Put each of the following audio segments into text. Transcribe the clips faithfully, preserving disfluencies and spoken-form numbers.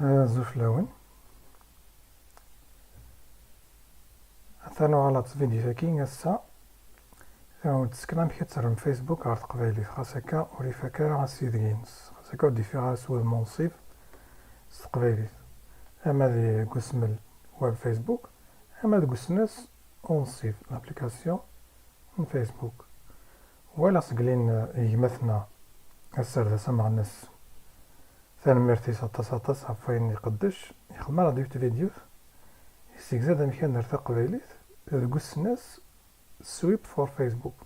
Azul fell-awen. Atan uɣaleɣ-d s vidéo-agi ass-a. Ad awen-d-sekneɣ amek ad terrem Facebook ɣer teqbaylit, xas akka ur ifak ara asideg-ines, xas akka ur d-ifiɣ ara s wudem unṣib s teqbaylit, ama deg usmel web Facebook, ama deg usnas unṣib, l'application n Facebook. Walaɣ seg lin, eh, gma-tneɣ aserdas ameɣnas. Tanemmirt-is aṭas aṭas ɣef wayen iqeddec. Ixdem ara d yiwet tvidyut, yessegza-d amek ad nerr taqbaylit deg usnas Sweep for Facebook.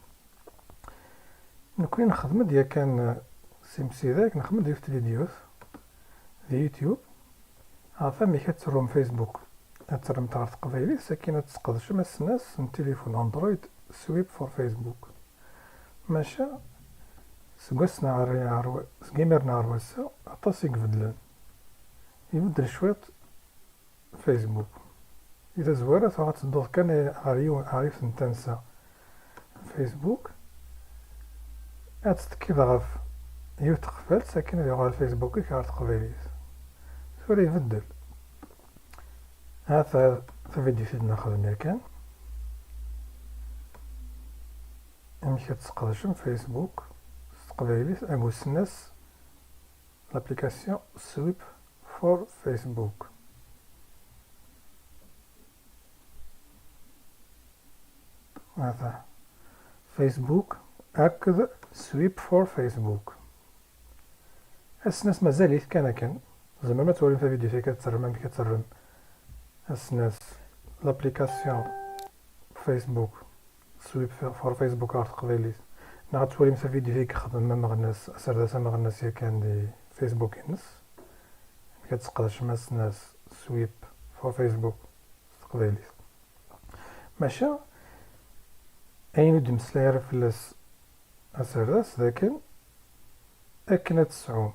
Nekkni nexdem-d yakan, eh, s imsidag, nexdem-d yiwet tvidyut di YouTube ɣef amek ad terrum Facebook, ad terrem-t ɣer teqbaylit, sakin ad tesqedcem asnas n tilifun Android Sweep for Facebook. Maca seg wass-nni ɣer, ɣer wa-, seg imir-nni ɣer wass-a, aṭas i ibeddlen. Ibeddel cwiṭ Facebook. Di tazwara, tuɣ ad tedduḍ kan ɣer yiwen, ɣer yiwet n tansa n Facebook, ad tettekkiḍ ɣef yiwet teqbalt, sakin ad yuɣal Facebook-ik ɣer teqbaylit. Tura ibeddel. Ha ta-, tavidyut i d-nexdem yakan. Amek ad tesqedcem Facebook s teqbaylit, deg usnas l'application Sweep for Facebook. Ata Facebook akked Sweep for Facebook. Asnas mazal-it kan akken. Tzemrem ad twalim tavidyut-agi ad terrem amek ad terrem asnas l'application Facebook, Sweep for Facebook ɣer teqbaylit. Neɣ ad twalim tavidyut i yexdem ameɣnas, aserdas ameɣnas yakan di Facebook-ines. Amek ad tesqedcem asnas Sweep for Facebook s teqbaylit. Maca ayen ur d-mmeslay ara fell-as aserdas d akken, akken ad tesɛum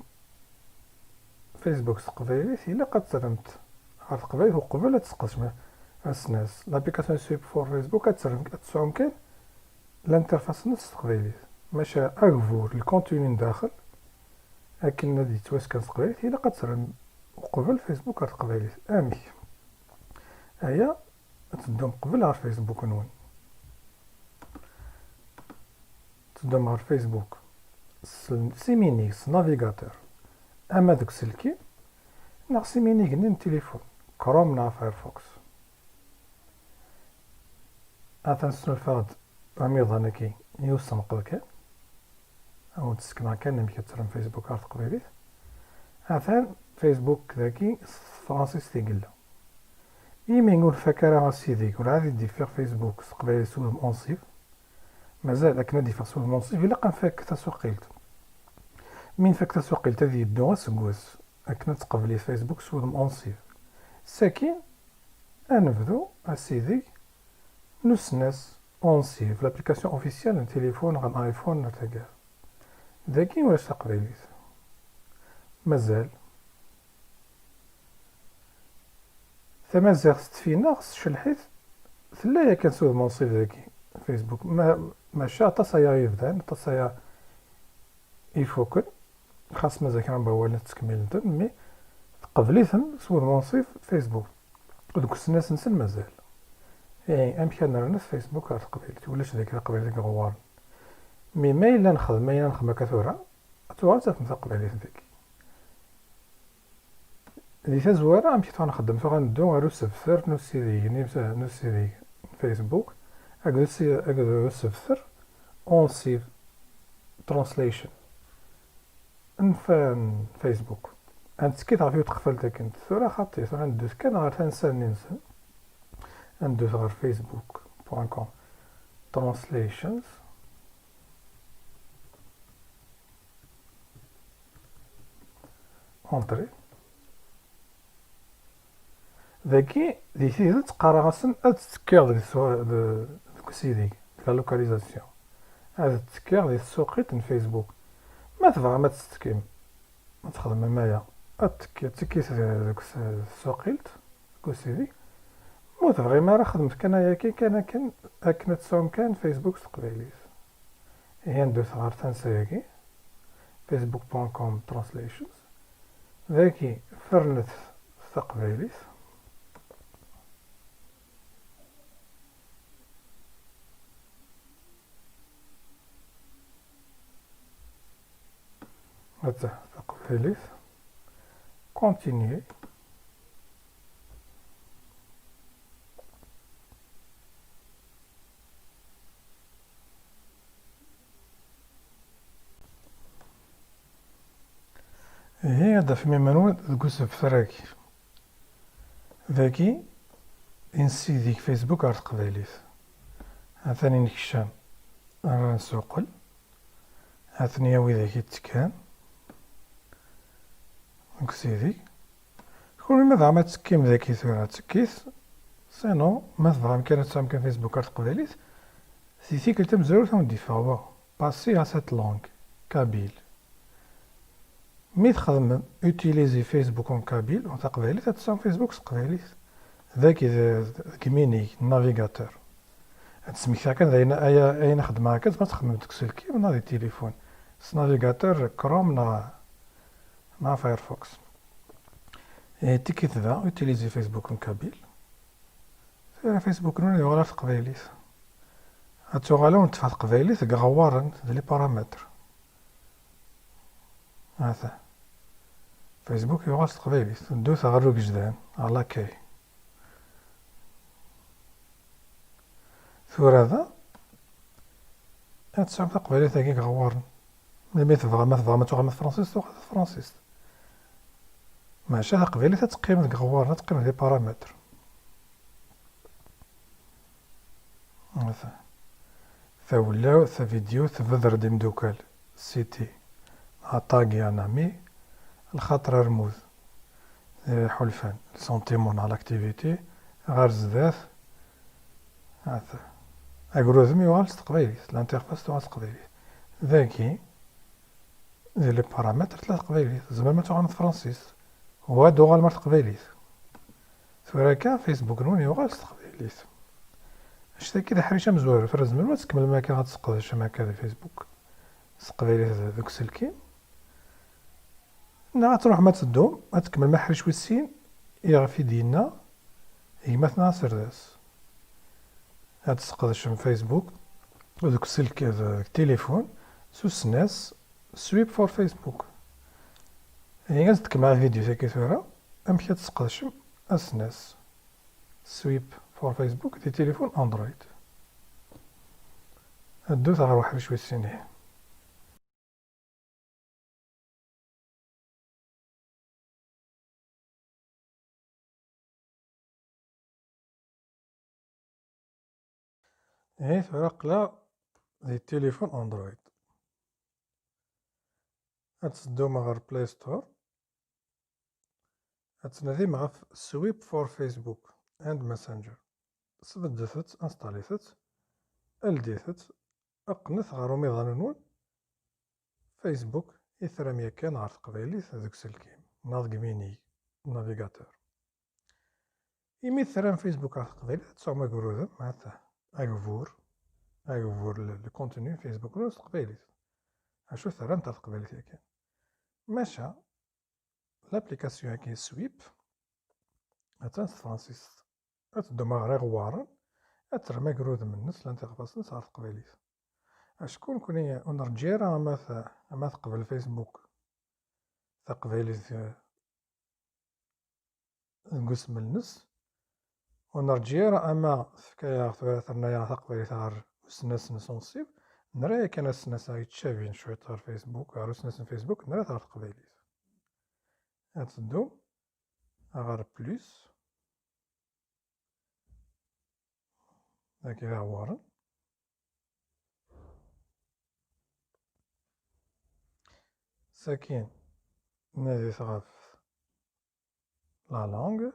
Facebook s teqbaylit, ilaq ad terremt ɣer teqbaylit uqbel ad tesqedcem asnas. L'application Sweep for Facebook ad terrem, ad tesɛum kan l'interface-nnes s teqbaylit. Maca agbur, le contenu n daxel, akken ad yettwasker s teqbaylit, ilaq ad terrem uqbel Facebook ɣer teqbaylit. Amek? Aya, ad teddum qbel ɣer Facebook-nwen. Teddum ɣer Facebook s, s iminig, s navigateur, ama deg uselkim, neɣ s iminig-nni n tilifun, Chrome neɣ Firefox. Atan snulfaɣ-d amiḍan-agi i usenqed kan. Ad awen-d-sekneɣ kan amek ad terrem Facebook ɣer teqbaylit. Atan Facebook dagi s tefransist i yella. Imi ur nfak ara asideg, ur ɛad i d-ifiɣ Facebook s teqbaylit s wudem unṣib. Mazal akken ad d-ifiɣ s wudem unṣib, ilaq ad nfak tasuqilt. Mi nfak tasuqilt ad yeddu aseggas akken ad tqebli Facebook s wudem unṣib. Sakin ad nebdu asideg n usnas unṣib, l'application officielle n tilifun neɣ n iPhone neɣ taggara. Dagi ulac taqbaylit. Mazal. Tamaziɣt s tfinaɣ s tcelḥit tella yakan s wudem unṣib dagi, Facebook. Ma-, maca aṭas aya yebdan, aṭas aya ifuken, xas mazal kra n wawalen ttkemmilen-ten, mi tqebl-iten s wudem unṣib Facebook. Deg usnas-nsen mazal. Ihi, amek ara nernet Facebook ɣer teqbaylit? Ulac dagi taqbaylit deg iɣewwaren. Mi ma yella nexdem ayen ara nexdem akka tura, ad tuɣal tafem taqbaylit dagi. Di tazwara, amek i nxeddem tura? Neddu ɣer usebter n usideg-nni, n usideg n Facebook, akked usi-, akked usebter unṣib, translation, n fa-, n Facebook. Ad nettekki ɣef yiwet tqeffalt akken. Tura xaṭi, tura neddut kan ɣer tansa-nni-nsen. Ad neddut ɣer facebook point com translations. Entrée. Dagi, di tidet, qqareɣ-asen ad ttekkiɣ deg tsu-, de-, deg usideg, deg la localisation. Ad ttekkiɣ di tsuqilt n Facebook. Ma tebɣam ad tettekkim, ad txedmem aya, ad tekki-, ttekkit de-, deg s-, tsuqilt, deg usideg. Ma ur tebɣim ara, xedmet kan ayagi, kan akken, akken ad tesɛum kan Facebook s teqbaylit. Ihi, ad neddut ɣer tansa-agi, facebook point com translations. Dagi, fernet s taqbaylit. Atta taqbaylit. Continue. Ihi, ad d-tafem iman-nwen deg usebter-agi. Dagi, i nessidig Facebook ar teqbaylit. Atan i nekcem, ara nsuqel. Atan ya widak i ttekkan deg usidig. Kunwi ma tebɣam ad tekkim dagi tura, tekkit. Sinon, ma tebɣam kan ad tesɛum kan Facebook ar teqbaylit, di tikkelt tamezwarut ad wen-d-yeffeɣ wa. Passer à cette langue, kabyle. Mi txedmem utiliser Facebook en kabyle, en taqbaylit, ad tesɛum Facebook s teqbaylit. Dagi d, deg minig, navigateur. Ad smektaɣ kan d ayen, aya, ayen xedmeɣ kan, ma txedmem deg uselkim neɣ di tilifun. S navigateur Chrome neɣ, neɣ Firefox. Et tikkit da, utiliser Facebook en kabyle. Tura Facebook-nwen yuɣal ɣer teqbaylit. Ad tuɣal ad wen-teffeɣ teqbaylit deg iɣewwaṛen d les paramètres. Ata. Facebook yuɣal s teqbaylit. Ddut ɣer ugejdan, ɣer l'accueil. Tura da, ad tesɛum taqbaylit-agi deg iɣewwaṛen. Melmi tebɣam, ma tebɣam ad tuɣalem ɣer tefransist, tuɣal ɣer tefransist. Maca taqbaylit ad teqqim deg iɣewwaṛen, ad teqqim di paramètres. Ata. Tawlawt, tavidyut, tebder-d imdukal, citer, attaquer un ami, lxaṭer armud, eh, iḥulfan, le sentiment neɣ l'activité, ɣer zdat, ata. Agrudem yuɣal s teqbaylit, l'interface tuɣal s teqbaylit. Dagi, di les paramètres tella teqbaylit, tzemrem ad tuɣalem s tefransist, wa ad uɣalem ar teqbaylit. Tura akka, Facebook-nwen yuɣal s teqbaylit. Anect-agi d aḥric amezwaru, tura tzemrem ad tkemmlem akka, ad tesqedcem akka di Facebook s teqbaylit deg uselkim. Neɣ ad truḥem ad teddum, ad tkemmlem aḥric wis sin, iɣef i d-yenna gma-tneɣ aserdas. Ad tesqedcem Facebook deg uselk-, deg tilifun s usnas Sweep for Facebook. Ihi ad tkemmel avidyu-agi tura, amek ad tesqedcem asnas Sweep for Facebook di tilifun Android. Ddut ɣer uḥric wis sin ihi. Ihi tura aql-aɣ di tilifun Android. Ad teddum ɣer Play Store. Ad tnadim ɣef Sweep for Facebook and Messenger. Sbeddet-tt, installit-tt, aldit-tt, qqnet ɣer umiḍan-nwen. Facebook i tram yakan ɣer teqbaylit deg uselkim neɣ deg minig, navigateur. Imi tram Facebook ɣer teqbaylit, ad tesɛum agrudem, ata, agbur, agbur, le, le contenu Facebook-nwen s teqbaylit. Acu terramt ɣer teqbaylit yakan? Maca, l'application-agi Sweep, attan s tefransist. Ad teddum ɣer iɣewwaṛen, ad terrem agrudem-nnes, l'interface-nnes ɣer teqbaylit. Acku nekkni ur nerǧi ara ama t-, ama teqbel Facebook taqbaylit, eh, deg usmel-nnes. Ur nerǧi ara ama tefka-yaɣ tura, terna-yaɣ taqbaylit ɣer usnas-nnes unsib. Nra yakan asnas-a yettcabin cwiṭ ɣer Facebook, ɣer usnas n Facebook, nra-t ɣer teqbaylit. Ad teddum ɣer plus. Dagi d iɣewwaṛen. Sakin, nadit ɣef la langue.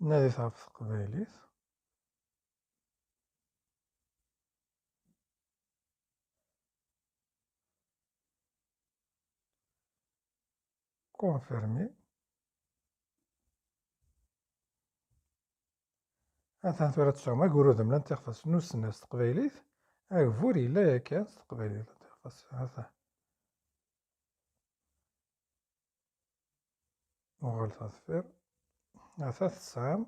Nadit ɣef teqbaylit. Confirmer. Atan tura tesɛum agrudem, l'interface n usnas s teqbaylit. Agbur yella yakan s teqbaylit, l'interface. Ata. Uɣal ɣer deffir. Ata tesɛam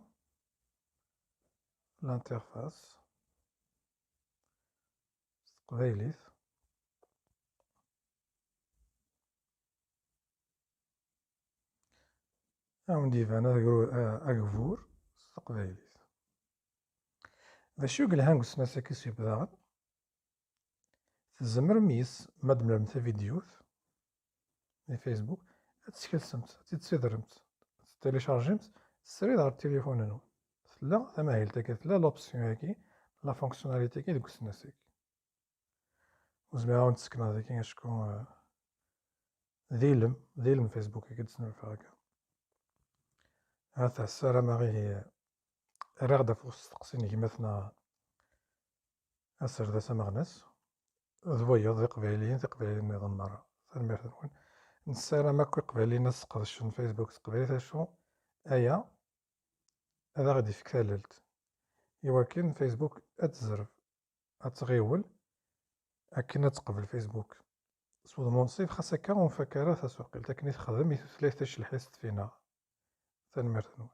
l'interface s teqbaylit. Ad awen-d-iban agru-, a-, agbur s teqbaylit. D acu i yelhan deg usnas-agi s yebdaɣen? Tzemrem yis ma d-mlalemt tavidyut di Facebook, ad tt-tkelsemt, ad tt-id-tsidremt, ad tt-téléchargemt srid ɣer tilifun-nwen. Tella tamahilt-agi, tella l'option-agi, la fonctionnalité-agi deg usnas-agi. Ur zmireɣ ad wen-tt-sekneɣ dagi acku, eh, d ilem, d ilem Facebook-agi i d-snulfaɣ akka. Hata, ssarameɣ ihi rriɣ-d ɣef usteqsi n gma-tneɣ aserdas ameɣnas, d wayeḍ d iqbayliyen, tiqbayliyin nniḍen merra. Tanemmirt-nwen. Nessaram akk iqbayliyen ad sqedcen Facebook s teqbaylit, acu aya ad aɣ-d-ifk tallelt i wakken Facebook ad tezreb, ad tɣiwel akken ad teqbel Facebook s wudem unṣib, xas akka ur nfak ara tasuqilt akken i texdem i tutlayt tacelḥist fina. Tanemmirt-nwen.